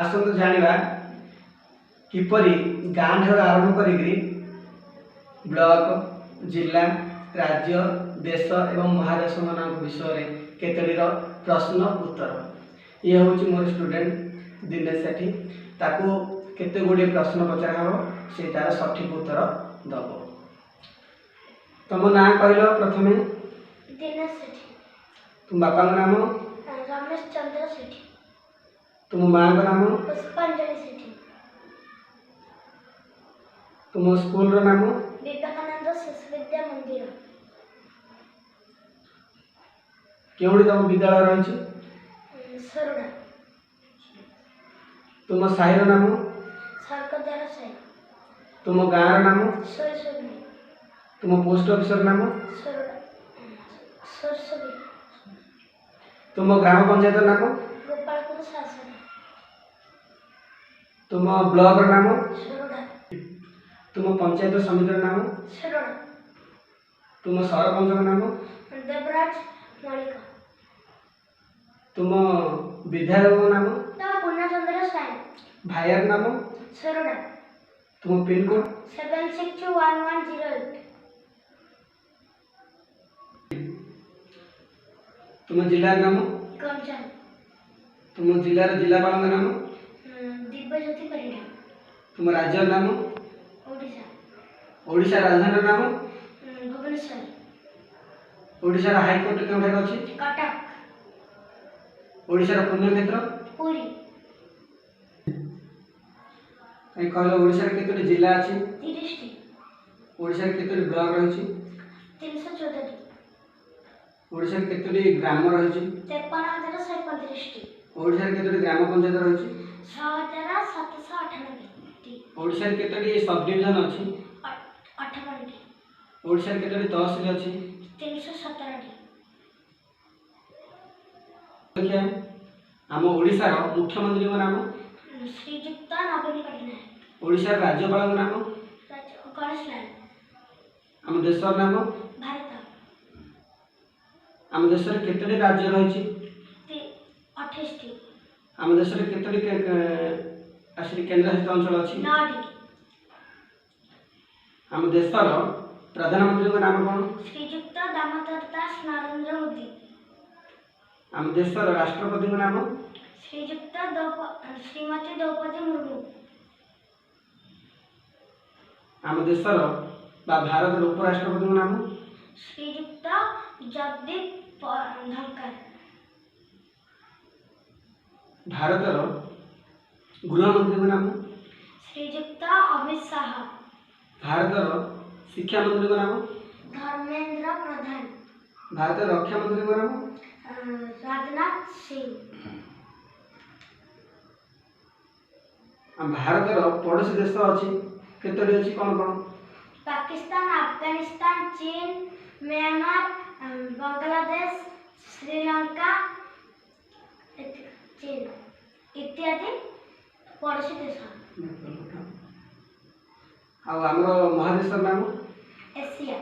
ଆସନ୍ତୁ ଜାଣିବା କିପରି ଗାଁ ଠାରୁ ଆରମ୍ଭ କରିକିରି ବ୍ଲକ, ଜିଲ୍ଲା, ରାଜ୍ୟ, ଦେଶ ଏବଂ ମହାଦେଶମାନଙ୍କ ବିଷୟରେ କେତୋଟିର ପ୍ରଶ୍ନ ଉତ୍ତର। ଇଏ ହେଉଛି ମୋର ଷ୍ଟୁଡେଣ୍ଟ ଦିନେଶ ସେଠୀ। ତାକୁ କେତେ ଗୁଡ଼ିଏ ପ୍ରଶ୍ନ ପଚରା ହେବ, ସେ ତାର ସଠିକ୍ ଉତ୍ତର ଦେବ। ତମ ନାଁ କହିଲ ପ୍ରଥମେ। ଦିନେଶ ସେଠୀ। ତୁମ ବାପାଙ୍କ ନାମ? ରମେଶ ଚନ୍ଦ୍ର ସେଠୀ। ତୁମ ମାଆଙ୍କ ନାମ? ପୁଷ୍ପାଞ୍ଜଳି ସେଠୀ। ତୁମ ସ୍କୁଲର ନାମ? ବିବେକାନନ୍ଦ ଶିଶୁ ବିଦ୍ୟା ମନ୍ଦିର। କେଉଁଠି ତମ ବିଦ୍ୟାଳୟ ରହିଛି? ସରୁଡ଼ା। ତୁମ ସାହିର ନାମ? ସ୍ୱର୍ଗଦ୍ୱାର ସାହି। ତୁମ ଗାଁର ନାମ? ସୋରସୋଗି। ତୁମ ପୋଷ୍ଟ ଅଫିସର ନାମ? ସରୁଡ଼ା, ସୋରସୋଗି। ତୁମ ଗ୍ରାମ ପଞ୍ଚାୟତର ନାମ? ଗୋପାଳପୁର ଶାସନ। ତୁମ ବ୍ଲକର ନାମ? ସରୁଡ଼ା। ତୁମ ପଞ୍ଚାୟତ ସମିତିର ନାମ? ସରୁଡ଼ା। ତୁମ ସରପଞ୍ଚଙ୍କ ନାମ? ଦେବରାଜ ମଳିକ। ତୁମ ବିଧାୟକଙ୍କ ନାମ? ପୂର୍ଣ୍ଣଚନ୍ଦ୍ର ସ୍ୱାଇଁ। ଭାଇର ନାମ? ସରୁଡ଼ା। ତୁମ ପିନକୋଡ଼? 761108। ତୁମ ଜିଲ୍ଲାର ନାମ? ଗଞ୍ଜାମ। ତୁମ ଜିଲ୍ଲାର ଜିଲ୍ଲାପାଳଙ୍କ ନାମ? ଦିବ୍ୟଜ୍ୟୋତି ପରିଡ଼ା। ତୁମ ରାଜ୍ୟର ନାମ? ଓଡ଼ିଶା। ଓଡ଼ିଶା ରାଜଧାନୀର ନାମ? ଭୁବନେଶ୍ୱର। ଓଡ଼ିଶାର ହାଇକୋର୍ଟ କେଉଁଠାରେ ଅଛି? କଟକ। ଓଡ଼ିଶାର ପୁଣ୍ୟକ୍ଷେତ୍ର? ପୁରୀ। କାହିଁ କହିଲ, ଓଡ଼ିଶାରେ କେତୋଟି ଜିଲ୍ଲା ଅଛି? 30ଟି। ଓଡ଼ିଶାରେ କେତୋଟି ବ୍ଲକ ରହିଛି? 314ଟି। ଓଡ଼ିଶାରେ କେତୋଟି ଗ୍ରାମ ରହିଛି? 53,135ଟି। ଓଡ଼ିଶାରେ କେତୋଟି ଗ୍ରାମ ପଞ୍ଚାୟତ ରହିଛି? 6798ଟି। ଓଡ଼ିଶାରେ କେତୋଟି ସବ୍ ଡିଭିଜନ ଅଛି? 58ଟି। ଓଡ଼ିଶାରେ କେତୋଟି ତହସିଲ ଅଛି? 317ଟି। ଦେଖିବା, ଆମ ଓଡ଼ିଶାର ମୁଖ୍ୟମନ୍ତ୍ରୀଙ୍କ ନାମ? ଶ୍ରୀଯୁକ୍ତ ନବୀନ ପଟ୍ଟନାୟକ। ଓଡ଼ିଶାର ରାଜ୍ୟପାଳଙ୍କ ନାମ? ଗଣେଶ ଲାଲ। ଆମ ଦେଶର ନାମ? ଭାରତ। ଆମ ଦେଶରେ କେତୋଟି ରାଜ୍ୟ ରହିଛି? 28ଟି। ଆମ ଦେଶରେ କେତୋଟି ଆସିକି କେନ୍ଦ୍ରଶାସିତ ଅଞ୍ଚଳ ଅଛି? 9ଟି। ଆମ ଦେଶର ପ୍ରଧାନମନ୍ତ୍ରୀଙ୍କ ନାମ କ'ଣ? ଶ୍ରୀଯୁକ୍ତ ଦାମୋଦର ଦାସ ନରେନ୍ଦ୍ର ମୋଦି। ଆମ ଦେଶର ରାଷ୍ଟ୍ରପତିଙ୍କ ନାମ? ଶ୍ରୀଯୁକ୍ତ ଶ୍ରୀମତୀ ଦ୍ରୌପଦୀ ମୁର୍ମୁ। ଆମ ଦେଶର ବା ଭାରତର ଉପରାଷ୍ଟ୍ରପତିଙ୍କ ନାମ? ଶ୍ରୀଯୁକ୍ତ ଜଗଦୀପ ଧନଖଡ଼। ଭାରତର ଗୃହମନ୍ତ୍ରୀଙ୍କ ନାମ? ଶ୍ରୀଯୁକ୍ତ ଅମିତ ଶାହ। ଭାରତର ଶିକ୍ଷାମନ୍ତ୍ରୀଙ୍କ ନାମ? ଧର୍ମେନ୍ଦ୍ର ପ୍ରଧାନ। ଭାରତର ରକ୍ଷାମନ୍ତ୍ରୀଙ୍କ ନାମ? ରାଜନାଥ ସିଂ। ଆମ ଭାରତର ପଡ଼ୋଶୀ ଦେଶ ଅଛି କେତୋଟି ଅଛି, କ'ଣ କ'ଣ? ପାକିସ୍ତାନ, ଆଫଗାନିସ୍ତାନ, ଚୀନ, ମିଆଁମାର, ବାଂଲାଦେଶ, ଶ୍ରୀଲଙ୍କା, ଚୀନ ଇତ୍ୟାଦି ପଡ଼ୋଶୀ ଦେଶ। ଆଉ ଆମର ମହାଦେଶର ନାମ? ଏସିଆ।